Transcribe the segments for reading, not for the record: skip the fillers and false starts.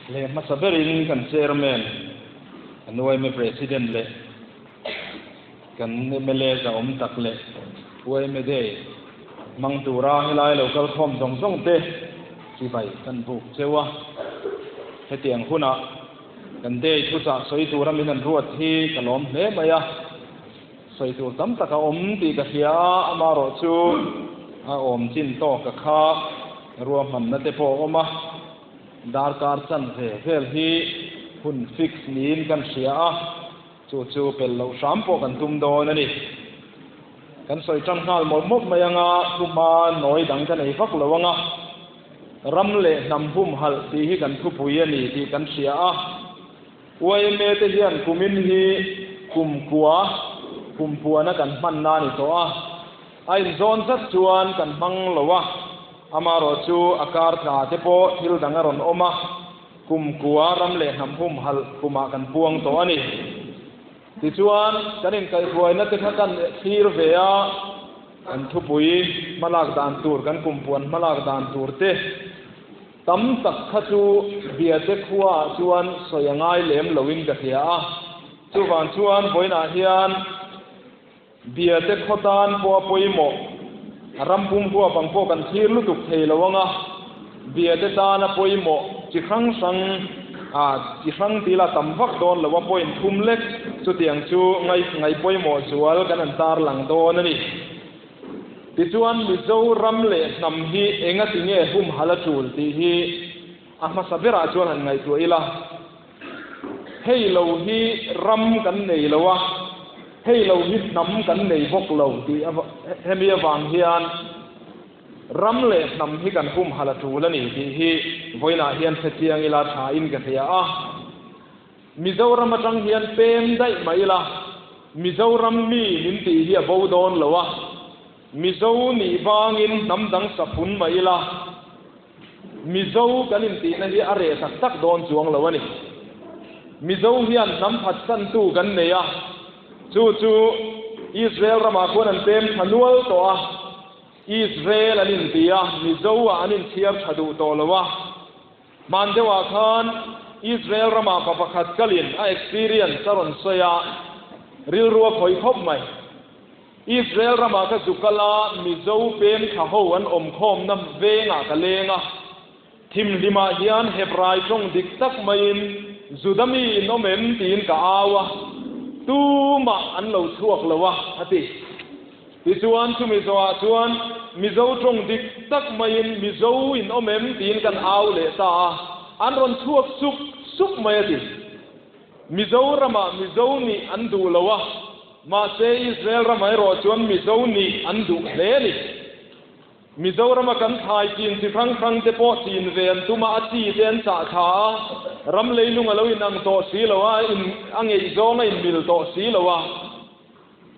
Le hmasa berin kan Chairman, kan yma President leh kan mla zahawm tak leh yma Day hmang tura helai lo kal khawm zawng zawng te chibai kan buk cheu a. Hetiang hunah kan Day thuchah sawi tura min an ruat hi ka lawm hle mai a. Sawi tur tam tak a awm tih ka hria a, amaherawh chu a awm chin tawk a kha ruahmanna te pawh a awm a. Darkar chanve vel hi hun fix niin kan hria a, chu chu pel loh hram pawh kan tum dawn a ni. Kan sawi tan nghal mawlh mawlh mai anga thuhma nawi dang ka nei vak lo anga, ram leh hnam humhalh tih hi kan thupui a ni tih kan hria a. Yma te hian kumin hi kum kua, kum puana kan hmanna a ni tawh a. A inzawn zat chuan kan hmang lo a, amaherawh chu a kar tla te pawh thil dang a rawn awm a, kum kua ram leh hnam humhalh kumah kan puang tawh a ni. Tichuan, kan inkaihhruaina te kha kan thlir ve a, kan thupui hmalak dan tur, kan kumpuan hmalak dan tur te tam tak kha chu Biate khuaah chuan sawi a ngai lem loin ka hria a, chuvang chuan vawiinah hian, Biate khaw tan pawh a pawimawh. Ram pum huap ang pawh kan thlir lutuk thei lo ang a, Biate tan a pawimawh chi hrang hrang a chi hrang tila tam vak dawn lo a point thum lek chutiang chu ngai ngai pawimawh zual kan han tarlang dawn a ni. Tichuan Mizoram leh hnam hi engati nge humhalh a tul tih hi a hmasa berah chuan han ngaihtuah ila. Hei lo hi ram kan nei lo a, hei lo hi hnam kan nei bawk lo tih hemi avang hian ram leh hnam hi kan humhalh a tul a ni tih hi vawiinah hian hre chiang ila thain ka hria a. Mizoram atang hian pem daih mai ila, Mizoram mi min tih hi a bo dawn lo a, Mizo nih vangin hnam dang saphun mai ila, Mizo kan intihna hi a reh tak tak dawn chuang lo a ni. Mizo hian hnam phatsantu kan nei a, chu chu Israel ramah khuan an pem tha nual tawh a, Israel an inti a, Mizo-ah an inchhiar tha duh tawh lo a. Hman deuhah khan Israel ramah pa pakhat kalin a experience a rawn sawi a, rilru a khawih khawp mai. Israel ramah ka zu kal a, Mizo pem tha ho an awm khawmna vengah ka leng a. Thimhlimah hian Hebrai tawng dik tak maiin Juda mi in awm em tiin ka au a, tumah an lo chhuak lo a, a ti. Tichuan chu Mizoah chuan Mizo tawng dik tak maiin Mizo in awm em tiin kan au leh ta a, an rawn chhuak sup sup mai a ti. Mizoramah Mizo nih an duh lo a, mahse Israel ramah erawh chuan Mizo nih an duh hle a ni. Mizorama kan thlai chin chi hrang hrang te pawh chin ve an tum a, a chi te an chah tha a, ram leilung a lo inang tawh si lo a, a ngeihzawng a inmil tawh si lo a.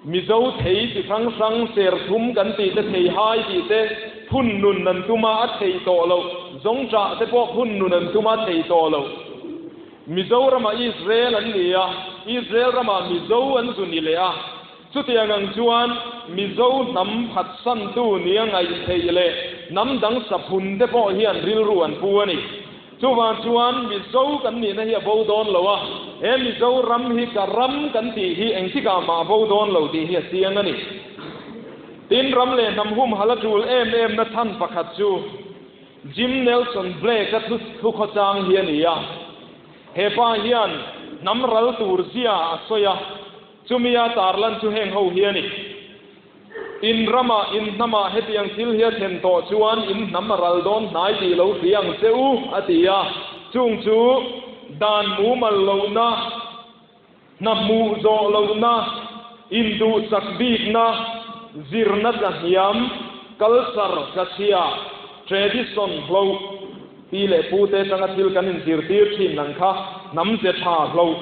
Mizo thei chi hrang hrang serthum kan tih te thei hai tih te phun nun an tum a, a thei tawh lo. Zawngṭah te pawh phun nun an tum a, thei tawh lo. Mizoramah Israel an ni a, Israel ramah Mizo an zu ni leh a. Chutiang ang chuan Mizo hnam phatsantu nia ngaih theih leh hnam dang saphun te pawh hian rilru an pu a ni. Chuvang chuan Mizo kan nihna hi a bo dawn lo a, he Mizo ram hi ka ram kan tih hi engtikah mah a bo dawn lo tih hi a chiang a ni. Tin, ram leh hnam humhalh a tul em em na chhan pakhat chu Jim Nelson Blake-a thu khawchang hi a ni a. He pa hian hnam ral tur zia a sawi a, chumi a tarlan chu heng ho hi a ni. In ramah, in hnamah hetiang thil hi a thlen tawh chuan in hnam a ral dawn hnai tih lo hria ang che u, a ti a. Chung chu dan mumal lohna, hna hmuh zawh lohna, induhsak bikna, zirna tlahniam, culture tlachhia, tradition hloh, pi leh pute atanga thil kan inzirtir thin ang kha hnam ze tha hloh,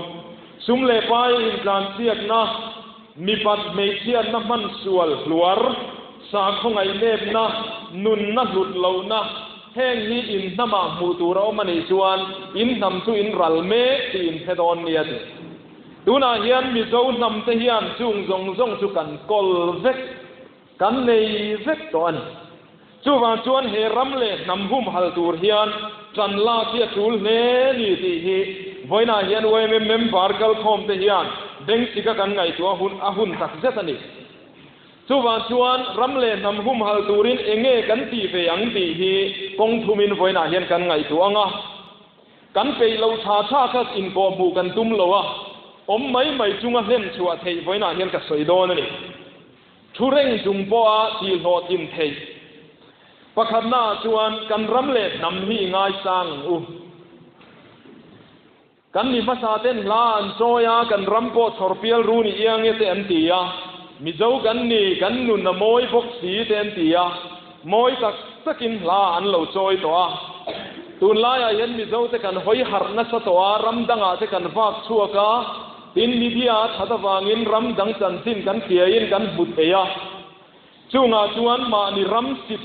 sum leh pai intlansiakna, Mipat hmeichhiatna hman sual hluar, sakhaw ngaihnepna, nunna hlut lohna, heng hi in hnamah hmuh tur a awm a nih chuan in hnam chu in ral mek tih in hre dawn nia ti. Tunah hian Mizo hnamte hian chung zawng zawng chu kan kawl vek, kan nei vek tawh a ni. Chuvang chuan he ram leh hnam humhal tur hian ṭan lak hi a ṭul hle ni tih hi vawiinah hian yma member kalkhawmte hian bengchika kan ngaihtuah hun a hun takzet a ni. Chuvang chuan ram leh hnam humhal turin enge kan tih ve ang tih hi kawng thumin vawiinah hian kan ngaihtuah ang a. Kan peih lo tha tha kha inkawhhmuh kan tum lo a, awm mai mai chunga hlen chhuah theih vawiinah hian ka sawi dawn a ni. Thu reng chung pawha tihhlawhtlin theih pakhatnaah chuan kan ram leh hnam hi i ngaisang ang u. Kan mi hmasa ten hla an chawi a, kan ram pawh chhawr pial ru ni iang e te an ti a, Mizo kan ni, kan nun a mawi bawk si te an ti a, mawi tak takin hla an lo chawi tawh a. Tunlaiah hian Mizo te kan hawi harh nasa tawh a, ram dangah te kan vak chhuak a, tin media a that avangin ram dang chanchin kan hriain kan hmu thei a, chungah chuan mahni ram sit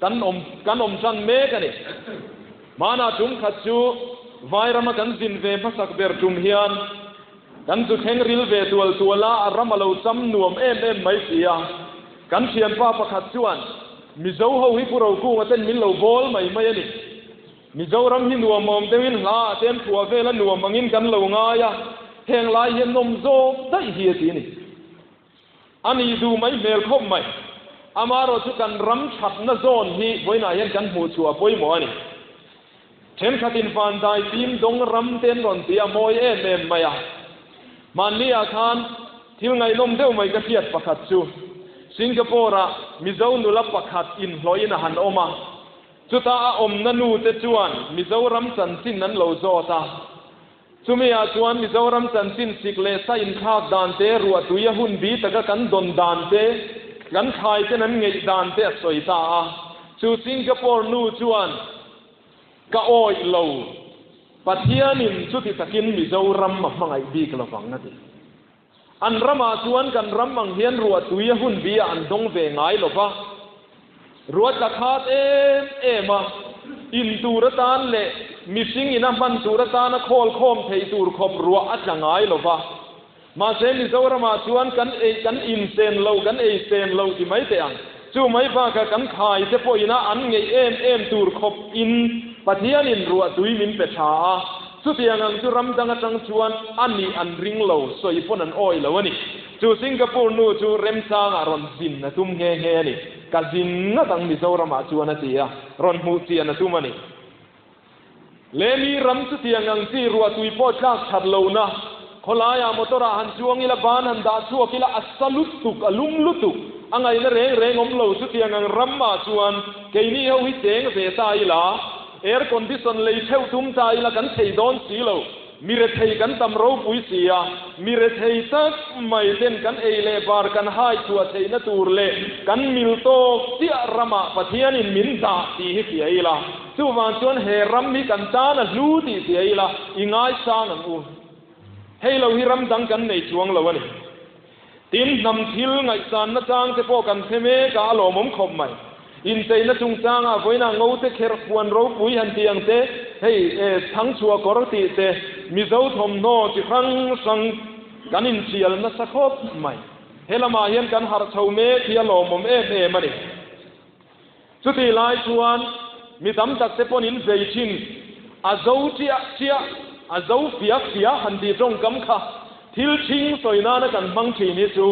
kan awm kan awm tan mek a ni. Hmanah tum khat chu Vairama kan zin ve hmasak ber tum hian kan zu thleng ril ve tual tual a, a ram a lo cham nuam em em mai si a. Kan thianpa pakhat chuan, Mizo ho hi Pu Rokunga ten min lo bawl mai mai a ni. Mizoram hi nuamawm deuhin hla ah te an phuah vel a nuam angin kan lo ngai a, heng lai hian nawm zawk daih hi a ti a ni. A nih duh mai hmel khawp mai. Amaherawhchu kan ram thatna zawn hi vawiinah hian kan hmuh chhuah a pawimawh a ni. Thenkhatin van dai fim dawng ram te an rawn ti a, mawi em em mai a. Hmanni-ah khan thil ngaihnawm deuh mai ka hriat pakhat chu Singapore-ah Mizo nula pakhat inhlawhin a han awm a. Chuta a awmna nute chuan Mizoram chanchin an lo zawt a. Chumi-ah chuan Mizoram chanchin sik leh sa inthlak dan te, ruahtui a hun bi taka kan dawn dan te, kan thlai ten an ngeih dan te a sawi ta a. Chu Singapore nu chuan, Ka awih lo, Pathianin chuti takin Mizoram a hmangaih bik lovang a ti. An ramah chuan kan ram ang hian ruahtui a hun bi ah an dawng ve ngai lo va. Ruah tla khat em em a, in tur atan leh mihring ina hman tur atana khawl khawm thei tur khawp ruah a tla ngai lo va. Mahse Mizoramah chuan kan ei kan in sen lo kan ei sen lo ti mai teh ang. Chu mai bakah kan khai te pawh ina an ngeih em em tur khawp in Pathianin ruahtui min pe tha a. Chutiang ang chu ram dang atang chuan a nih an ring lo, sawi pawn an awi lo a ni. Chu Singapore nu chu remchangah rawn zin a tum nghe nghe a ni. Ka zin ngat ang Mizoramah chuan a ti a, rawn hmuh chian a tum a ni. Lemi ram chutiang ang chi ruahtui pawh tlak that lohna, khawlaiah motor-ah han chuang ila, ban han dah chhuak ila, a sa lutuk, a lum lutuk, a ngaihna reng reng awm lo. Chutiang ang ramah chuan keini ho hi cheng ve ta ila, Air condition lei theuh tum ta ila kan thei dawn si lo. Mi rethei kan tam ropui si a, mi rethei tak mai ten kan ei leh bar kan hai chhuah theihna tur leh kan mil tawk chiah ramah Pathianin min dah tih hi hria ila, chuvang chuan he ram hi kan tan a hlu tih hria ila i ngaisang ang u. Hei lo hi ram dang kan nei chuang lo a ni. Tin, hnam thil ngaihsanna chang te pawh kan hre mek a, a lawmawm khawp mai. Incheina chungchangah vawiinah ngote kherh puan ropui han tih ang te, hei e thangchhuah kawr tih te, Mizo thawmhnaw chi hrang hrang kan inchial nasa khawp mai. He lamah hian kan harh chho mek hi a lawmawm em em a ni. Chutih lai chuan mi tam tak te pawn in vei thin, a zo chiah chiah, a zo fiah fiah han tih tawngkam kha thil thing sawi nana kan hmang thin hi chu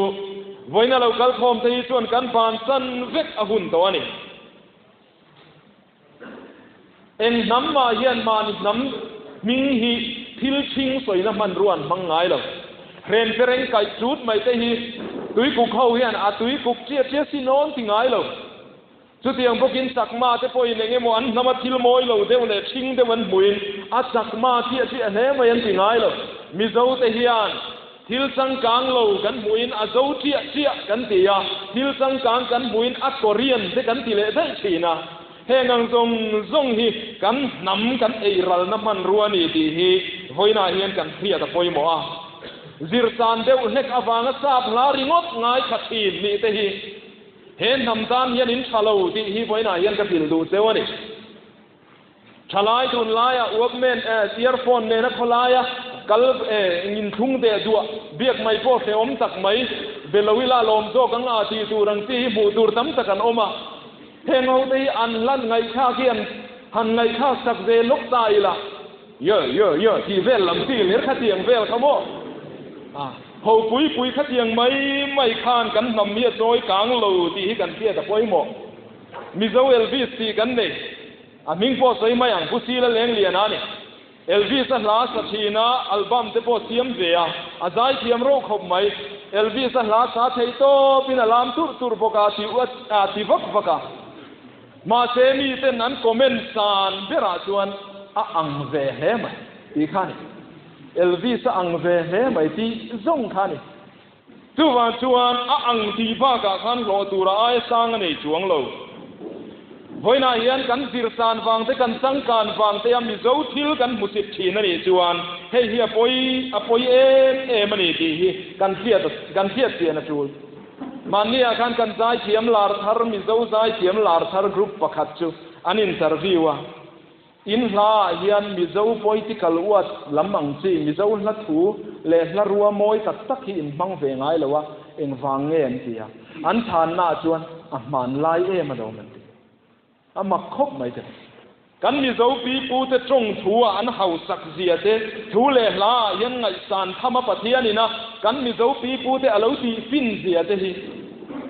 vawiina lo kal khawm te hi chuan kan bansan vek a hun tawh a ni. Eng hnam mah hian mahni hnam hming hi thil thing sawina hmanrua an hmang ngai lo. Hren pereng kaih ṭut mai te hi tuikuk ho hian a tuikuk chiah chiah si nawn ti ngai lo. Chutiang bawkin chakma te pawhin eng emaw an hnama thil mawi lo deuh leh ṭhing deuh an hmuhin a chakma chiah chiah hle mai an ti ngai lo. Mizo te hian thil changkang lo kan hmuhin a zo chiah chiah kan ti a, thil changkang kan hmuhin a Korean te kan ti leh daih ṭhin a. Heng ang zawng zawng hi kan hnam kan ei ralna hmanrua a ni tih hi vawiinah hian kan hriat a pawimawh a. Zirsan deuh hlek avanga sap hla ringawt ngaithla thin nih te hi he hnam tan hian in tha lo tih hi vawiinah hian ka hrilh duh cheu a ni. Thalai tunlaia Walkman eh earphone nena khawlaia kal eh inthlung deh duah biak mai pawh hrehawm tak mai be lo ila lawm zawk ang a tih tur ang chi hi hmuh tur tam tak an awm a. Heng ho te hi an hlan ngaihthlak hi an han ngaihthlak sak ve lawk ta ila, Ye, ye, ye tih vel lam chi ler khatiang vel kha maw? A, ho pui pui khatiang mai mai khan kan hnam hi a chawi kang lo tih hi kan hriat a pawimawh. Mizo Elvis tih kan nei. A hming pawh sawi mai ang, Pu Sila Lengliana a ni. Elvis a hla sa thin a, album te pawh siam ve a, a zai thiam reuh khawp mai. Elvis a hla sa theih tawp in a lam turh turh bawk a, ti a ti vak vak a. Mahse mi ten an comment san berah chuan a ang ve hle mai tih kha a ni. Elvis a ang ve hle mai tih zawng kha a ni. Chuvang chuan a ang tih bakah khan hlawh tura aia sang a nei chuang lo. Vawiinah hian kan zirsan vang te, kan changkan vang te a Mizo thil kan hmusit thin a nih chuan hei hi a pawi a pawi em em a ni tih hi kan hriat kan hriat chian a tul. Mahniah khan kan zaithiam lar thar Mizo zaithiam lar thar group pakhat chu an interview a. In hlaah hian Mizo poetical words lam ang chi Mizo hla thu leh hla rua mawi tak tak hi in hmang ve ngai lo a, engvang nge an ti a? An chhannaah chuan a hman lai em alawm an ti. A mak khawp mai te. Kan Mizo pipute tawng thu ah an hausak zia te, thu leh hla ah hian ngaihsan tham a Pathian ina kan Mizo pipute a lo tih fin zia te hi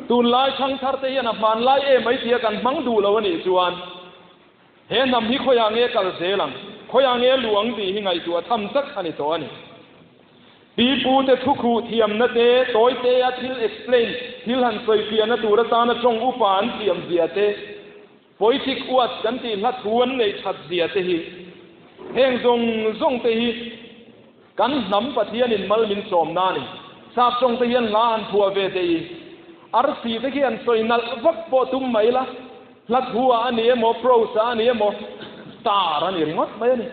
tunlai thangthar te hian a hman lai em ai tia kan hmang duh lo a nih chuan He hnam hi khawiah nge kal zel ang, khawiah nge luh ang tih hi ngaihtuah tham tak a ni tawh a ni. Pi pute thukhuh thiamna te, tawitea thil explain, thil han sawifiahna tur atana tawng upa an thiam zia te, poetic words kan tih hla thu an neih that zia te hi, heng zawng zawng te hi kan hnam Pathianin mal min sawmna a ni. Sap tawng te hian hla han phuah ve teh i, arsi te khi han sawi nalh vak pawh tum mai la, Hla thu ah a ni emaw, prose ah a ni emaw, star a ni ringawt mai a ni.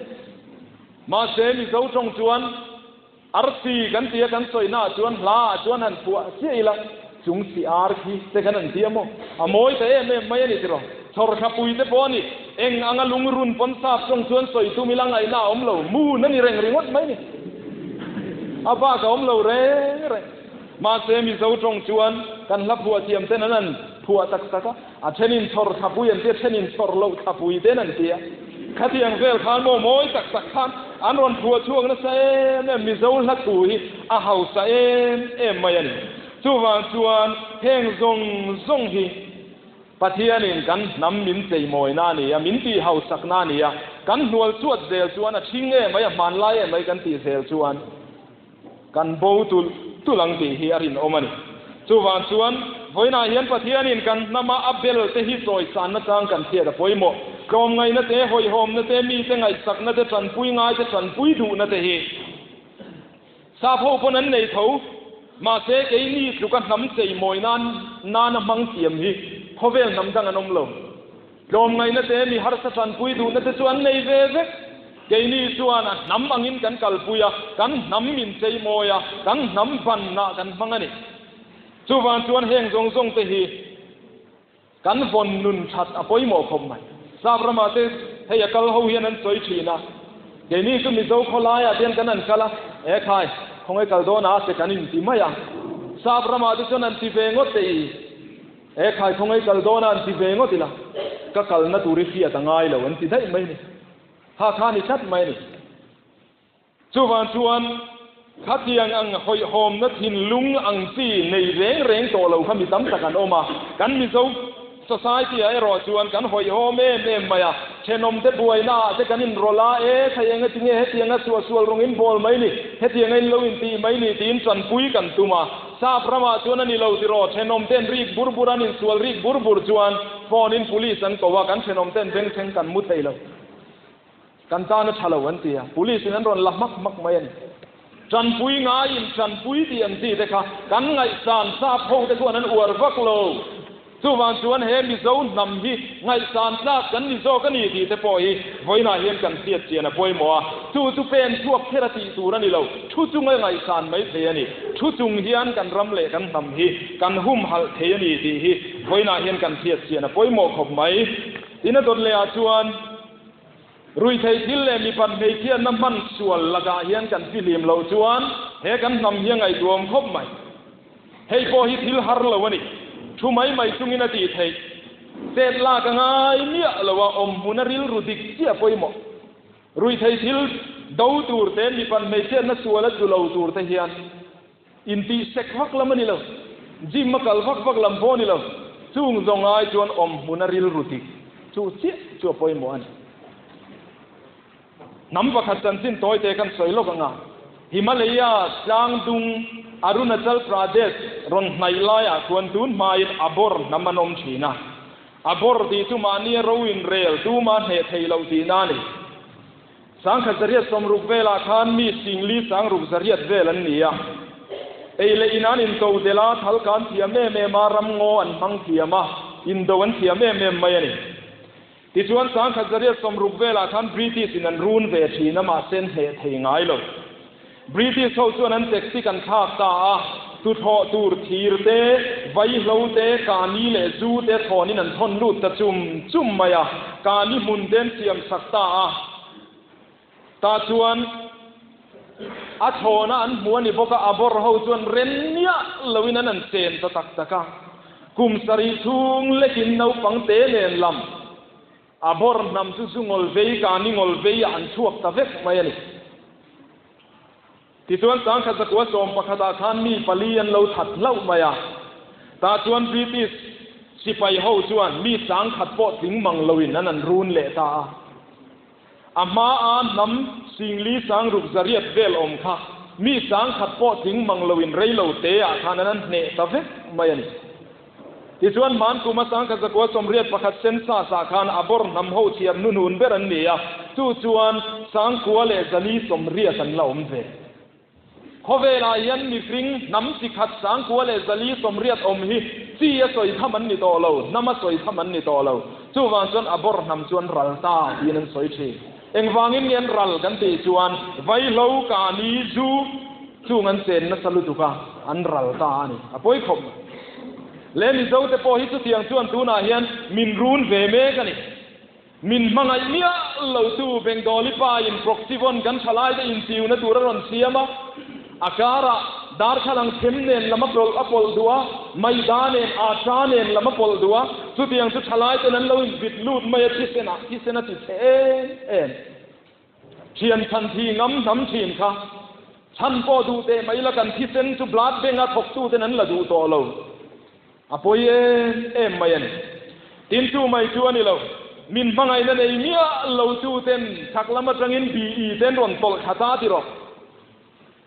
Mahse, Mizo tawng chuan arsi kan tia kan sawina ah chuan hla ah chuan han phuah chiah ila, chung si ar khi te kan han ti emaw, a mawi ta em em mai a ni tiraw. Chhawrthla pui te pawh a ni, eng anga lungrun pawn sap tawng chuan sawi tum ila ngaihna a awm lo, moon a ni reng ringawt mai a ni. A bak a awm lo reng reng. Mahse, Mizo tawng chuan kan hla phuah thiam ten an han phuah tak tak a. A thenin chhawr thlapui an ti a, thenin chhawr loh thlapui ten an ti a. Khatiang vel khan maw mawi tak tak khan an rawn phuah chhuak nasa em em, Mizo hla thu hi a hausa em em mai a ni. Chuvang chuan heng zawng zawng hi Pathianin kan hnam min cheimawi na a ni a, min tih hausak na a ni a, kan hnual chuat zel chuan a thing em mai, a hmanlai em mai kan tih zel chuan, Kan bo tulh tulh ang tih hi a rinawm a ni. Chuvang chuan, vawiinah hian Pathianin kan hnama a bel te hi chawisanna chang kan hriat a pawimawh. Tlawmngaihna te, hawihhawmna te, mite ngaihsakna te, tanpui ngai te, tanpui duhna te hi sap ho pawn an nei tho. Mahse, keini tluka hnam cheimawi nan nana hmang thiam hi khawvel hnam dang an awm lo. Tlawmngaihna te, mi harsa tanpui duhna te chu an nei ve vek. Keini chuan a hnam angin kan kalpui a, kan hnam min cheimawi a, kan hnam banna kan hmang a ni. Chuvang chuan heng zawng zawng te hi kan vawn nun that a pawimawh khawp mai. Sap ramah te hei a kal ho hian an sawi thin a, keini chu Mizo khawlaiah te hian kan han kal a, e khai, khawngaih kal dawn a se kan inti mai a. Sap ramah te chuan an ti ve ngawt teh i. He khaikhawngaih kal dawn a an ti ve ngawt ila, ka kalna tur i hriat a ngai lo an ti daih mai a ni. Kha kha a ni tlat mai a ni. Chuvang chuan khatiang ang hawihhawmna thinlung ang chi nei reng reng tawh lo kha mi tam tak an awm a, kan Mizo society ah erawh chuan kan hawihhawm em em mai a, thenawmte buaina ah te kan inrawlh a, e thei eng ati nge hetianga suahsual rawng in bawl mai ni, hetianga in lo intih mai ni tiin tanpui kan tum a. Sap ramah chuan a ni lo tiraw, thenawm ten rik bur bur an insual rik bur bur chuan phone in police an ko a, kan thenawm ten bengchheng kan mu thei lo. Kan tan a tha lo an ti a, police in an rawn la hmak hmak mai a ni. Tanpui ngaiin tanpui tih an ti te kha kan ngaihsan sap ho te chuan an uar vak lo. Chuvang chuan he Mizo hnam hi ngaihsan tlak kan ni zawk a ni tih te pawh hi vawiinah hian kan hriat chian a pawimawh a, chu chu pen chhuak kher a tih tur a ni lo, thu chunga ngaihsan mai thei a ni. Thu chung hian kan ram leh kan hnam hi kan humhalh thei a ni tih hi vawiinah hian kan hriat chian a pawimawh khawp mai. Tin a dawt lehah chuan ruihtheih thil leh mipat hmeichhiatna hman sual lakah hian kan fihlim loh chuan he kan hnam hi a ngaihtuahawm khawp mai. Hei pawh hi thil har lo a ni. Thu mai mai chungin a tih theih. Chet lak a ngai miah lo a, awmhmun a rilru dik chiah pawimawh. Ruihtheih thil do tur te, mipat hmeichhiatna sual a tlu lo tur te hian intih sek vak lam a ni lo, gym a kal vak vak lam pawh a ni lo. Chung zawng ai chuan awmhmun a rilru dik chu chiah chu a pawimawh a ni. Hnam pakhat chanchin tawi te kan sawi lawk ang a, Himalaya tlang dung Arunachal Pradesh rawn hnaih laiah khuan tun hmain Abor hnam an awm thin a. Abor tih chu mahnia ro inrel tuma hneh theih loh tihna a ni. Sangkhat zariat sawmruk velah khan mi singli sangruk zariat vel an ni a. Ei leh in an into delh a, thal kan thiam em em a, ramngaw an hmang thiam a, indo an thiam em em mai a ni. Tichuan sangkhat zariat sawmruk velah khan British in an run ve thin a, mahse an hneh thei ngai lo. British ho chuan an tactic an thlak ta a, tuthlawh tur thir te, vaihlo te, kani leh zu te thawnin an thawn lut ta chum chum mai a, kani hmun te an siam sak ta a. Tah chuan a thlawna an hmu a ni bawk a, a bawr ho chuan ren miah loin an an chen ta tak tak a. Kum sarih chhung lekin naupang te nen lam a bawr hnam chu zu ngawl vei, kani ngawl vei ah an chhuak ta vek mai a ni. Tichuan sangkhat zakua 11 ah khan mi pali an lo that hlauh mai a. Tah chuan British sipai ho chuan mi sangkhat pawh tling mang loin an an run leh ta a. A hmaa hnam singli sangruk zariat vel awm kha mi sangkhat pawh tling mang loin rei lo te ah khan an an hneh ta vek mai a ni. Tichuan hman kuma sangkhat zakua 81 census ah khan a bawr hnam ho chhiar hnuhnun ber an ni a, chu chuan sangkua leh zali 80 an la awm ve. Khawvelah hian mihring hnam chi khat sangkua leh zali 80 awm hi chi a sawi tham an ni tawh lo, hnam a sawi tham an ni tawh lo. Chuvang chuan a bawr hnam chu an ral ta tiin an sawi thin. Engvangin nge an ral kan tih chuan vaihlo kani zu chung an chen nasa lutuk a, an ral ta a ni. A pawi khawp mai. Le Mizo te pawh hi chutiang chuan tunah hian min run ve mek a ni. Min hmangaih miah lo tu Bengali pa in Proxyvon kan thalai te inchiuna tur a rawn siam a, a karah darthlalang them nen lam a pawlh a pawlh duh a, maida nen atta nen lam a pawlh duh a, chutiang chu thalai ten an lo invit lut mai a thisen ah thisen a ti chhe em em. Thian chhan thi ngam hnam thin kha chhan pawh duh teh mai la kan thisen chu blood bank a thawk tu ten an la duh tawh lo. A pawi em em mai a ni. Tin chu mai chu a ni lo. Min hmangaihna nei miah lo tu ten chhak lam atangin BE ten rawn tawlh thla ta ti rawh.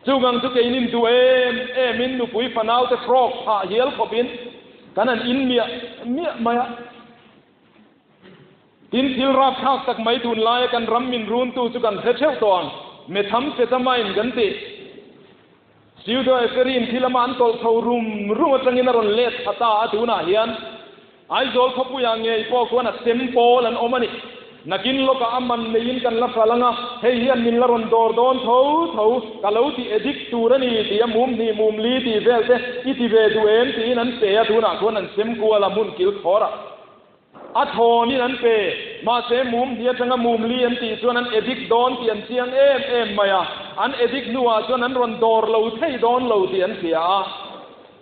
Chuvang chu keinin duh em em in nupui fanau te frock phah hial khawpin kan han in miah miah mai a. Tin thil rap thlak tak mai tun laia kan ram min run tu chu kan hre theuh tawh ang. Methamphetamine kan ti. Pseudoephedrine thil ama an tawlh chho rum rum atangin a rawn let thla ta a tunah hian Aizawl khawpuiah ngei pawh khuan a sem pawl an awm a ni. Nakin lawkah a man neiin kan la hral ang a, hei hian min la rawn dawr dawn tho tho, ka lo ti addict tur a ni tih a mum hnih mum li tih vel te i ti ve duh em tiin an pe a tunah khuan an sem kual a hmun kil khawr a. A thawnin an pe, mahse mum hnih atanga mum li an tih chuan an addict dawn tih an chiang em em mai a, an addict hnuah chuan an rawn dawr lo thei dawn lo tih an hria a.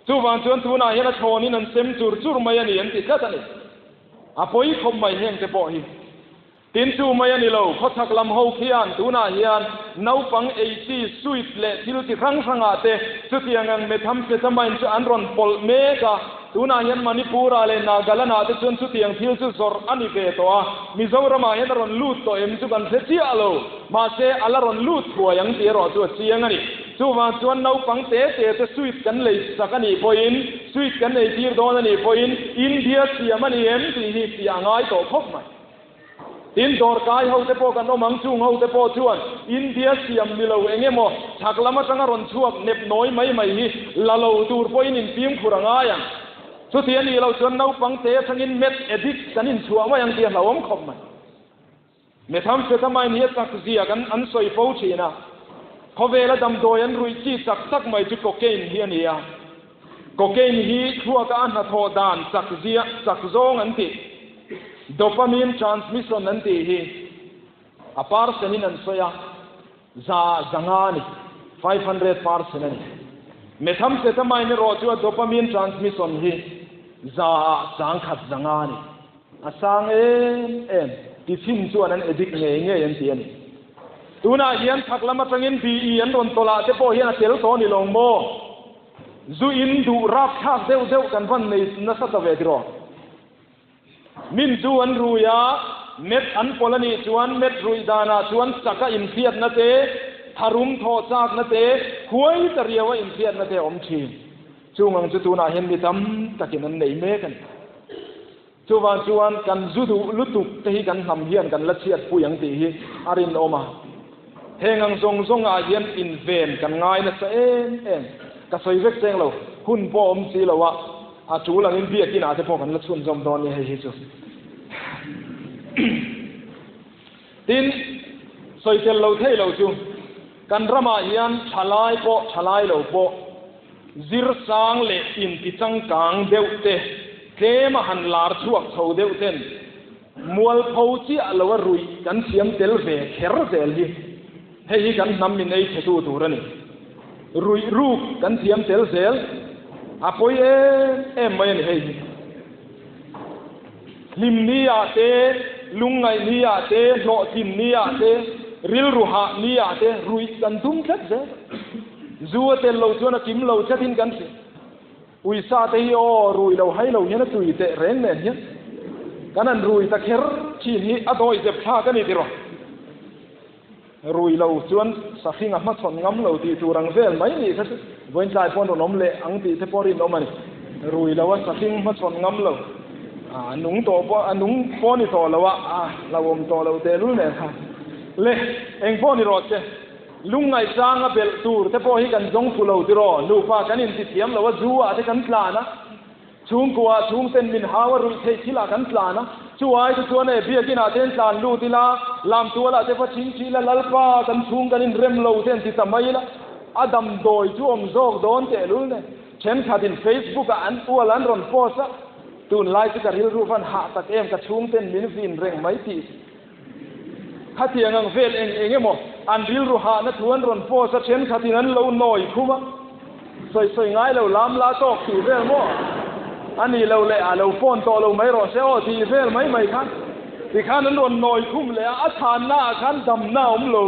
Chuvang chuan tunah hian a thawnin an sem chur chur mai a ni an ti tlat a ni. A pawi khawp mai heng te pawh hi. Tin chu mai a ni lo, khawchhak lam ho khian tunah hian naupang ei chi sweet leh thil chi hrang hrangah te chutiang ang methamphetamine chu an rawn pawlh mek a, tunah hian Manipur-ah leh Nagaland-ah te chuan chutiang thil chu zawrh a ni ve tawh a, Mizoramah hian a rawn lut tawh em chu kan hre chiah lo, mahse a la rawn lut thuai ang tih erawh chu a chiang a ni. Chuvang chuan naupang te te te sweet kan lei sak a nih pawhin, sweet kan ei tir dawn a nih pawhin India siam a ni em tih hi fiah a ngai tawh khawp mai. Tin dawrkai ho te pawh kan awm ang, chung ho te pawh chuan India siam ni lo eng emaw chhak lam atanga rawn chhuak nep nawi mai mai hi la lo tur pawhin infimkhur a ngai ang. Chuti a nih loh chuan naupang te atangin meth addict kan inchhuah mai ang tih a hlauhawm khawp mai. Methamphetamine hi a chak zia kan an sawi fo thin a, khawvela damdawi an ruih chi chak tak mai chu cocaine hi a ni a. Cocaine hi thluaka a hnathawh dan chak zia chak zawng an tih, dopamine transmission an tih hi a percent in an sawi a, za zanga a ni, 500% a ni. Methamphetamine erawh chu a dopamine transmission hi za ah 100 zanga a ni. A sang em em ti chin chuan an addict ngei ngei an ti a ni. Tunah hian chhak lam atangin BE an rawn tawlh ah te pawh hian a tel tawh a ni lo maw? Zu in duh rapthlak deuh deuh kan van nei nasa ta ve tiraw? Min zu an rui a, met an pawlh a nih chuan met ruih danah chuan chaka inhriatna te, tharum thawh chakna te, huai ta riaua inhriatna te a awm thin. Chung ang chu tunah hian mi tam takin an nei mek a ni. Chuvang chuan kan zu duh lutuk te hi kan hnam hian kan la chhiatpui ang tih hi a rinawm a. Heng ang zawng zawngah hian inven kan ngai nasa em em. Ka sawi vek cheng lo, hun pawh awm si lo a, a tul angin biakinah te pawh kan la chhunzawm dawn nia hei hi chu. Tin, sawi tel lo thei lo chu kan ramah hian thalai pawh thalai lo pawh, Zir sang leh inti changkang deuh te, tlem a han lar chhuak chho deuh ten mualpho chiah lo a ruih kan thiam tel ve kher zel hi hei hi kan hnam min ei chhetu tur a ni. Ruih ruk kan thiam tel zel a pawi em em mai a ni hei hi. Hlim ni ah te, lungngaih ni ah te, hlawhtlin ni ah te, rilru hah ni ah te ruih kan tum tlat zel. Zu a tel lo chuan a kim lo tlatin kan hria. Uisa te hi aw rui lo hai lo hian a tui teh reng nen hian kan han rui ta kher thin hi a dawi zep thlak a ni tiraw. Rui lo chuan sahring a hmachhawn ngam lo tih tur ang vel mai nih kha chu vawiintlai pawh an rawn awm leh ang tih te pawh rinawm a ni. Rui lo a sahring hmachhawn ngam lo a nung tawh pawh a nung pawh ni tawh lo a a hlauhawm tawh lo tehlul nen kha le eng pawh ni rawh se. Lungngaihchanga belh tur te pawh hi kan zawng fu lo tiraw? Nupa kan intithiam lo a, zu ah te kan tlan a, chhungkua ah chhungten min hau a, ruih theih thil ah kan tlan a, chu ai te chuan e biakin ah te an tlan lut ila, lamtual ah te va ching chih ila, Lalpa kan chhung kan inrem lo te an ti ta mai ila, a damdawi chu awm zawk dawn tehlul nen. Thenkhat in Facebook ah an ual an rawn post a, tunlai chu ka rilru van hah tak em, ka chhungten min vin reng mai tih. Khatiang ang vel eng eng emaw an rilru hahna thu an rawn post a, thenkhatin an lo nawi khum a, sawi sawi ngai lo lam la tawk tih vel maw a nih loh leh a lo phone tawh lo mai rawh se aw tih vel mai mai khan tikhan an rawn nawi khum leh a, a chhanna ah khan damna a awm lo.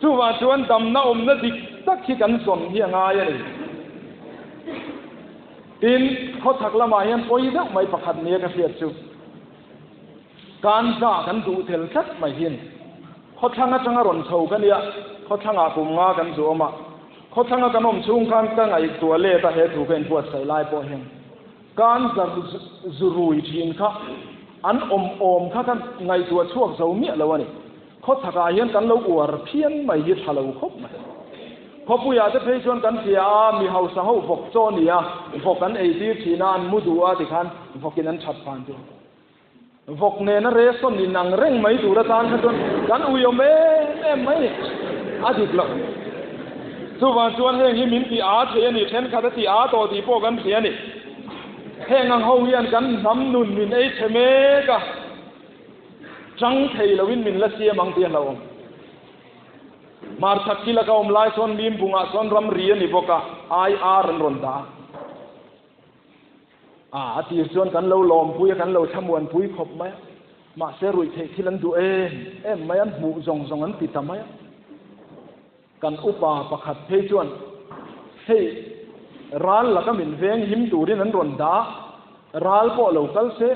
Chuvang chuan damna awmna dik tak hi kan zawn hi a ngai a ni. Tin, khawchhak lamah hian pawi deuh mai pakhat nia ka hriat chu. Kanza kan duh tel tlat mai hi a ni. Khawthlang atanga rawn chho ka nia, khawthlangah kum nga kan zu awm a. Khawthlanga kan awm chhung khan ka ngaihtuah let a, he thu ka inbuatsaih lai pawh hian Kanza zu rui thin kha an awm awm kha ka ngaihtuah chhuak zo miah lo a ni. Khawchhakah hian kan lo uar phian mai hi tha lo khawp mai. Khawpuiah te phei chuan kan hria a, mi hausa ho vawk chaw a ni a, vawk an eitir thin a, an mu duh a tikhan vawkin an that phan chu. Vawk nena resawn in ang reng mai tur atan kha chuan kan uiawm em em mai ni. A dik lo. Chuvang chuan heng hi min ti aa thei a ni, thenkhat a ti aa tawh tih pawh kan hria a ni. Heng ang ho hian kan hnam nun min ei chhe mek a, chang thei loin min la siam ang tih a hlauhawm. Hmarchhak thil a ka awm lai sawn Mimbungah sawn ramri a ni bawk a, IR an rawn dah a. A, a tir chuan kan lo lawmpui a, kan lo thlamuanpui khawp mai a. Mahse ruih theih thil an duh em em mai a, an hmuh zawng zawng an ti ta mai a. Kan upa pakhat phei chuan, Hei, ral laka min veng him turin an rawn dah a, ral pawh lo kal se,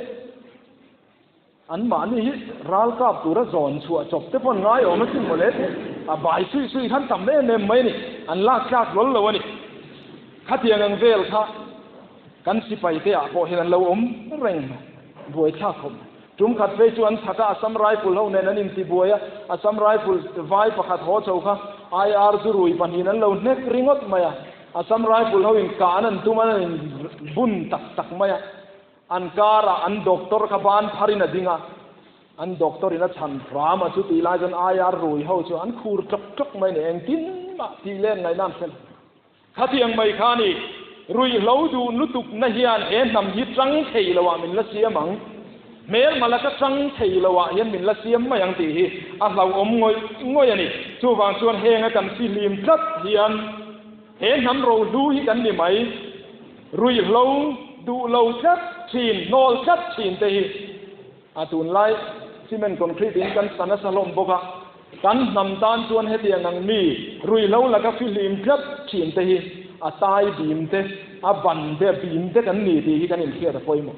Anmahni hi ral kap tura zawn chhuah chawp te pawn ngai awm asin mawle te a bai suih suih khan tam em em mai a ni, an lak tlak hlawl lo a ni. Khatiang ang vel kha kan sipai te ah pawh hian an lo awm reng mai, buaithlak khawp mai. Tum khat phei chu an chhak a, Assam Rifle ho nen an intibuai a, Assam Rifle vai pakhat haw chho kha IR zu rui pahnihin an lo hnek ringawt mai a, Assam Rifle ho in kah an an tum a, an in bun tak tak mai a. An karah an doctor kha ban pharin a ding a, an doctor in a chhan hram a, chutih lai chuan IR rui ho chu an khur tlawk tlawk mai a ni, engtin mah tih len ngaihna an hre lo. Khatiang mai kha ni, ruihhlo duh lutukna hian he hnam hi tang thei loah min la siam ang, hmelma laka tang thei loah hian min la siam mai ang tih hi a hlauhawm ngawih ngawih a ni. Chuvang chuan henga kan fihlim tlat hian he hnam rohlu hi kan ni mai. Ruihhlo duh lo tlat thin, hnawl tlat thin te hi. A tunlai cement concrete in kan sa nasa hlawm bawk a, kan hnam tan chuan hetiang ang mi ruihhlo laka fihlim tlat thin te hi a tai bim te, a ban te, a bim te kan ni tih hi kan inhriat a pawimawh.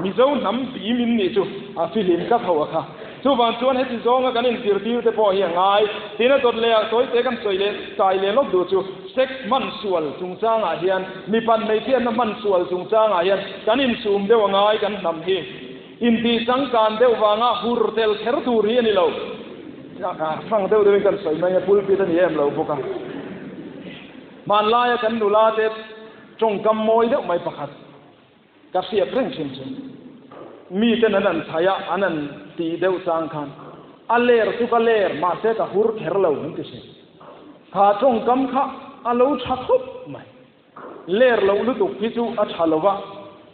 Mizo hnam bim in nih chu a fihlim tlat ho a kha. Chuvang chuan heti zawnga kan inzirtir te pawh hi a ngai. Tin a dawt leh ah tawite kan sawi leh kai leh lawk duh chu sex hman sual chungchangah hian mipat hmeichhiatna hman sual chungchangah hian kan insum deuh a ngai kan hnam hi. Intih changkan deuh vanga hur tel kher tur hi a ni lo. Hrang deuh deuhin kan sawi mai a, pulpit a ni em lo bawk a. Hmanlaia kan nula te tawngkam mawi deuh mai pakhat ka hriat reng thin chu, miten an an chhaih a, an an tih deuh chang khan, A ler chu ka ler, mahse ka hur kher lo, an ti thin. Kha tawngkam kha a lo tha khawp mai. Ler loh lutuk hi chu a tha lo va,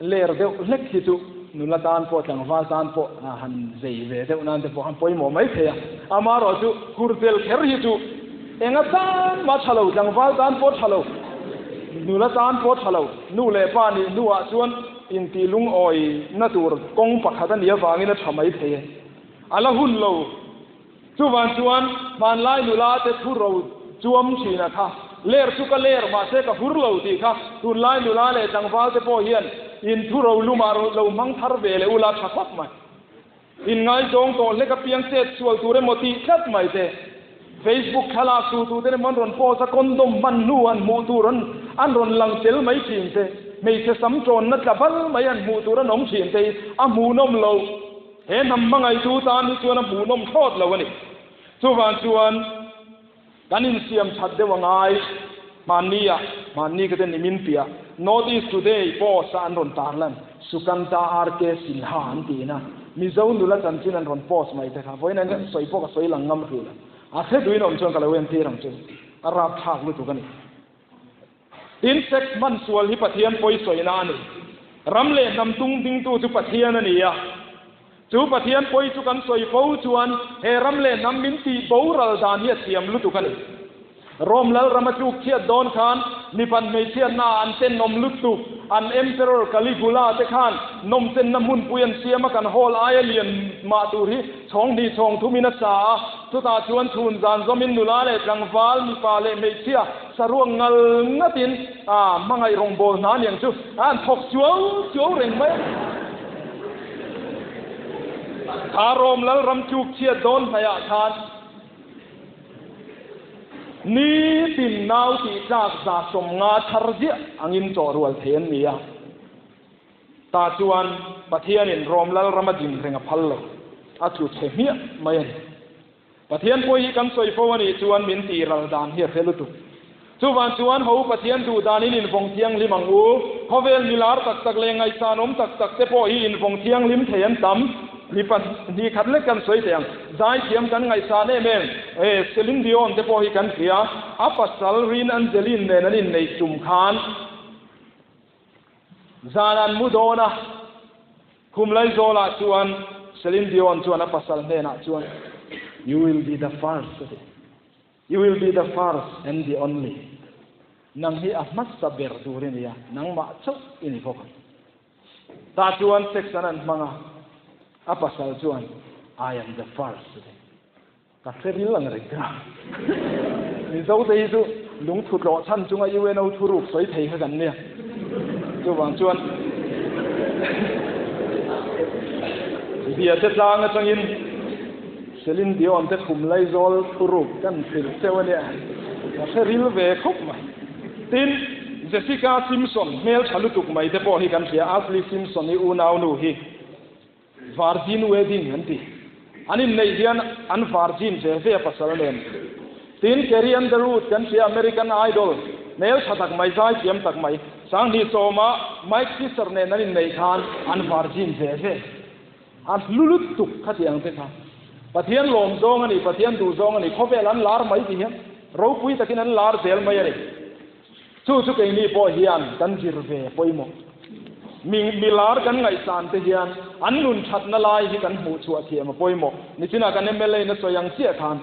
ler deuh hlek hi chu nula tan pawh tlangval tan pawh han zei ve deuh nan te pawh han pawimawh mai thei a. Amaherawh chu hur tel kher hi chu enga tan mah tha lo, tlangval tan pawh tha lo, nula tan pawh tha lo, nu leh pa nih hnuah chuan intih lungawina tur kawng pakhat a nih avangin a tha mai thei e. A la hun lo. Chuvang chuan hmanlai nula te thu ro chuam thin a kha, ler chu ka ler mahse ka hur lo tih kha tunlai nula leh tlangval te pawh hian in thu ro lumah lo hmang thar ve leh ula tha khawp mai. In ngaizawng tawh hlek apiang chet sual tur emaw tih tlat mai te. Facebook thlalak tu tu te emaw an rawn post a condom hman hnu an hmuh tur an an rawn lang tel mai thin te. Hmeichhe sam tawnna tla bal mai an hmuh tur an awm thin te hi a hmuhnawm loh. He hnam hmangaitu tan hi chuan a hmuhnawm thlawt lo a ni. Chuvang chuan kan insiam that deuh a ngai. Hmanni ah, hmanni ka te nimin piah North East Today post a an rawn tarlan Sukanta RK Sinha an tiin a Mizo nula chanchin an rawn post mai te kha vawiin an sawi pawh ka sawi lang ngam hrih lo. A hre duin awm chuan ka lo entir ang chu. A rapthlak lutuk a ni. Tin, sex hman sual hi Pathian pawi sawina a ni. Ram leh hnam tung dingtu chu Pathian a ni a. Chu Pathian pawi chu kan sawi fo chuan he ram leh hnam min tih boral dan hi a thiam lutuk a ni. Rome lal ram a tluk chhiat dawn khan mipat hmeichhiatna ah an tenawm lutuk. An Emperor Caligula te khan nawmchenna hmunpui an siam a, kan hall aia lian mah tur hi chhawng hnih chhawng thumin a sa a. Chutah chuan chhun zan zawmin nula leh tlangval, mipa leh hmeichhia, Saruak ngal ngatin a hmangaih rawngbâwl hna aniang chu a han thawk suau suau reng mai a. Kha Rom Lalram tluk chhiat dawn hnaihah khan nitin nau tih tlak 150 thar ziah angin chawh rual thei an ni a. Tah chuan Pathianin Rom Lalram a din reng a phal lo, a tlu chhe hmiah mai a ni. Pathian pawh hi kan sawi fo a nih chuan min tih ral dan hi a hre lutuk. Chuvang chuan ho Pathian duh danin invawng thianghlim ang u. Khawvel mi lar tak tak leh ngaihsanawm tak tak te pawh hi invawng thianghlim thei an tam. Mi pahnih khat lek kan sawi thei ang. Zaithiam kan ngaihsan em em e, Celine Dion te pawh hi kan hria. A pasal Rin Angeline nen an inneih tum khan zan an mu dawn a. Khum Laizawlah chuan Celine Dion chuan a pasal hnenah chuan, You will be the first a ti. You will be the first and the only. Nang hi a hmasa ber tur i ni a, nangmah chauh i ni bawk ang. Tah chuan sex an an hmang a, a pasal chuan, I am the first a ti. Ka hre ril ang reng ka. Mizo te hi chu lungthu tlawh chhan chunga UNO thuruk sawi thei kha kan nia. Chuvang chuan Bia te tlang atangin Celine Dion te khum Laizawl thuruk kan hrilh cheu a nia. Ka hre ril ve khawp mai. Tin, Jessica Simpson hmeltha lutuk mai te pawh hi kan hria. Ashley Simpson i unaunu hi. Virgin wedding an ti. An inneih hian an virgin ve ve a pasal nen. Tin, Carrie Underwood kan hria American Idol hmel tha tak mai, zaithiam tak mai, Sanghnih sawma Mike Fisher nen an inneih khan an virgin ve ve. A hlu lutuk khatiang te kha. Pathian lawm zawng a ni, Pathian duh zawng a ni, khawvel an lar mai ti hian ropui takin an lar zel mai a ni. Chu chu keini pawh hian kan zir ve pawimawh. Mi mi lar kan ngaihsan te hian an nun thatna lai hi kan hmuh chhuah thiam a pawimawh. Nichinah kan mla in a sawi ang chiah khan.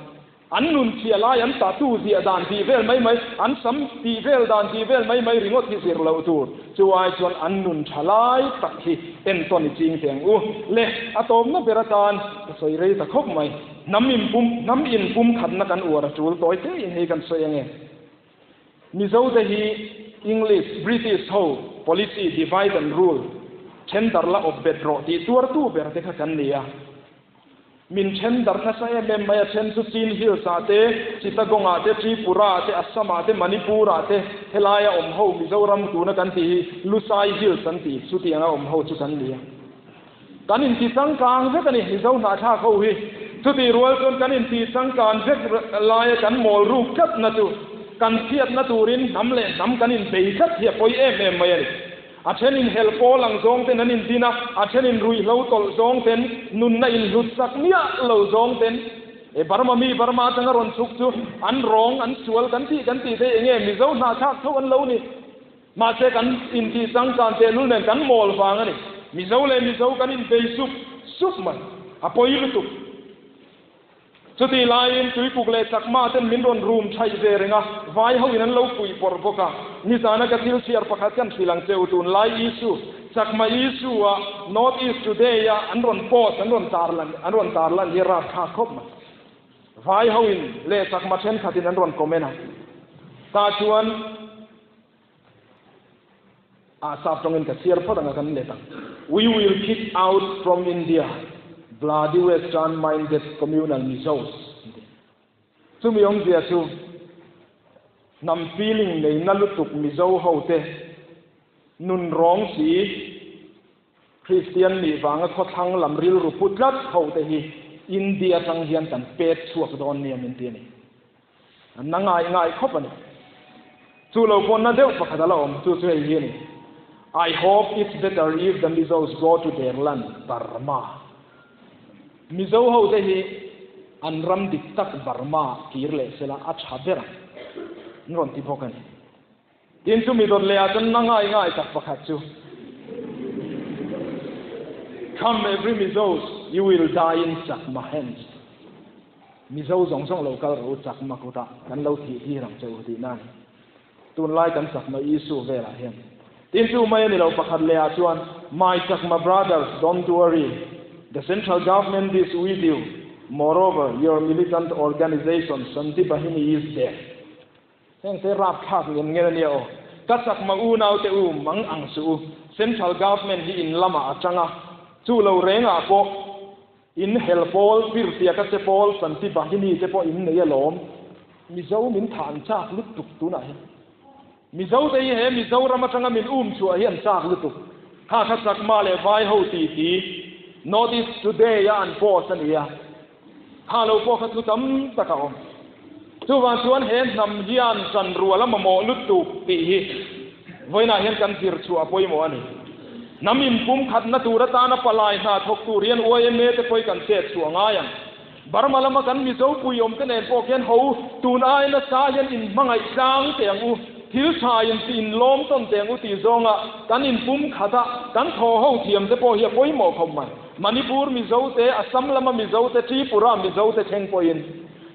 An nun chhia lai an tattoo ziah dan tih vel mai mai, an sam tih vel dan tih vel mai mai ringawt hi zir loh tur. Chu ai chuan an nun tha lai tak hi entawn i ching teh ang u. Le, a tawpna ber atan ka sawi rei ta khawp mai. Hnam inpum, hnam inpum khatna kan uar a tul tawi te in hei kan sawi ange. Mizo te hi English, British ho policy divide and rule, then dar la awp bet rawh tih tuartu ber te kha kan ni a. Min then darh nasa em em mai a, then chu Chin Hills ah te, Chittagong ah te, Tripura ah te, Assam ah te, Manipur ah te, helaia awm ho Mizoram tuna kan tih hi Lusai Hills an ti, chutianga awm ho chu kan ni a. Kan inti changkang vek a ni Mizo hnahthlak ho hi. Chutih rual chuan kan inti changkan vek laia kan mawl ruk tlatna chu kan chhiatna turin hnam leh hnam kan inbei tlat hi a pawi em em mai a ni. A then in hel pawl ang zawng ten an indin a, a then in ruihhlo tawlh zawng ten, nunna in hlut sak miah lo zawng ten. E Burma mi Burma atanga rawn chhuk chu an rawng, an sual kan tih kan tih te enge Mizo hnahthlak tho an lo ni. Mahse kan intih changkan tehlul nen kan mawl vang a ni. Mizo leh Mizo kan inbei sup sup mai. A pawi lutuk. Chutih laiin Tuikuk leh Chakma ten min rawn rum thaih ve reng a, vai hoin an lo puih pawrh bawk a. Nizana ka thil chhiar pakhat kan hrilh ang che u tunlai issue, Chakma issue a North East Today a an rawn post an rawn tarlan an rawn tarlan hi a rapthlak khawp mai. Vai hoin leh Chakma thenkhatin an rawn comment a, tah chuan A sap tawngin ka chhiar phawt ang a kan let ang. We will kick out from India bloody western minded communal Mizos an ti. Chumi awmzia chu hnam feeling nei na lutuk Mizo ho te nun rawng si Kristian nih vanga khawthlang lam rilru pu tlat ho te hi India atang hian kan pet chhuak dawn nia min ti a ni. An na ngai ngai khawp a ni. Chu lo pawh na deuh pakhat a la awm, chu chu hei hi a ni, I hope it's better if the Mizos go to their land, Burma. Mizo ho te hi an ram dik tak Burma kir leh sela a tha ber ang, an rawn ti bawk a ni. Tin chu mi dawt leh ah chuan na ngai ngai tak pakhat chu, Come every Mizos, you will die in Chakma hands. Mizo zawng zawng lo kal rawh u Chakma kutah kan lo thih tir ang che u tihna a ni. Tunlai kan Chakma issue velah hian. Tin chu mai a ni lo pakhat leh ah chuan My Chakma brothers don't worry, the central government is with you, moreover your militant organization Shanti Bahini is there. Heng te rapthlak ngen ngen a nia aw. Ka Chakma unau te u mang ang suh u, central government hi in lamah a tang a, chu lo rengah pawh In hel pawl, firfiak a che pawl, Santi Bahini te pawh in nei alawm. Mizo min thah an chak lutuk tunah hian. Mizo te hi he Mizoram atanga min um chhuah hi an chak lutuk. Kha kha Chakma leh Vai ho ti ti North East Today a an post a ni a. Kha lo pawh kha thu tam tak a awm. Chuvang chuan he hnam hian chanrual a mamawh lutuk tih hi vawiinah hian kan zir chhuah a pawimawh a ni. Hnam inpumkhatna tur atana palai hna thawk tur hian yma te pawh hi kan chet chhuah ngai ang. Burma lama kan Mizo puiawm te nen pawh khian ho tun aia nasa hian inhmangaih tlang teh ang u, thil tha in tih inlawm tawn teh ang u tih zawnga kan inpumkhat a, kan thaw ho thiam te pawh hi a pawimawh khawp mai. Manipur Mizo te, Assam lama Mizo te, Tripura Mizo te thleng pawhin.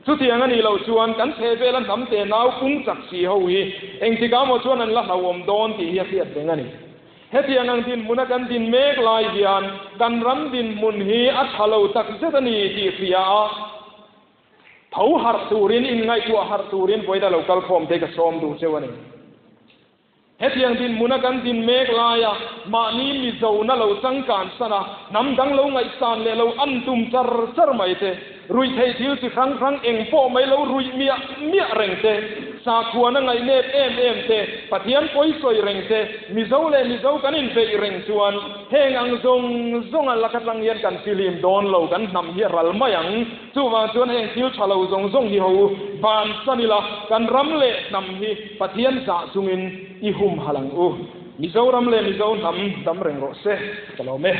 Chutiang a nih loh chuan kan chhe vela hnam te nau pung chak si ho hi engtikah maw chuan an la hlauhawm dawn tih hi a hriat reng a ni. Hetiang ang dinhmuna kan din mek lai hian kan ram dinhmun hi a tha lo tak zet a ni tih hria a, tho harh turin, inngaihtuah harh turin vawiin a lo kal khawm te ka sawm duh cheu a ni. Hetiang dinhmuna kan din mek laia mahni Mizona lo changkan san a, hnam dang lo ngaihsan leh lo an tum char char mai te, ruih theih thil chi hrang hrang eng pawh mai lo ruih miah miah reng te, sakhuana ngaihnep em em te, Pathian pawi sawi reng te, Mizo leh Mizo kan inbeih reng chuan heng ang zawng zawnga lak atang hian kan fihlim dawn lo, kan hnam hi a ral mai ang. Chuvang chuan heng thil tha lo zawng zawng hi ho u, ban san ila, kan ram leh hnam hi Pathian zah chungin i humhalh ang u. Mizoram leh Mizo hnam dam reng rawh se, ka lawm e.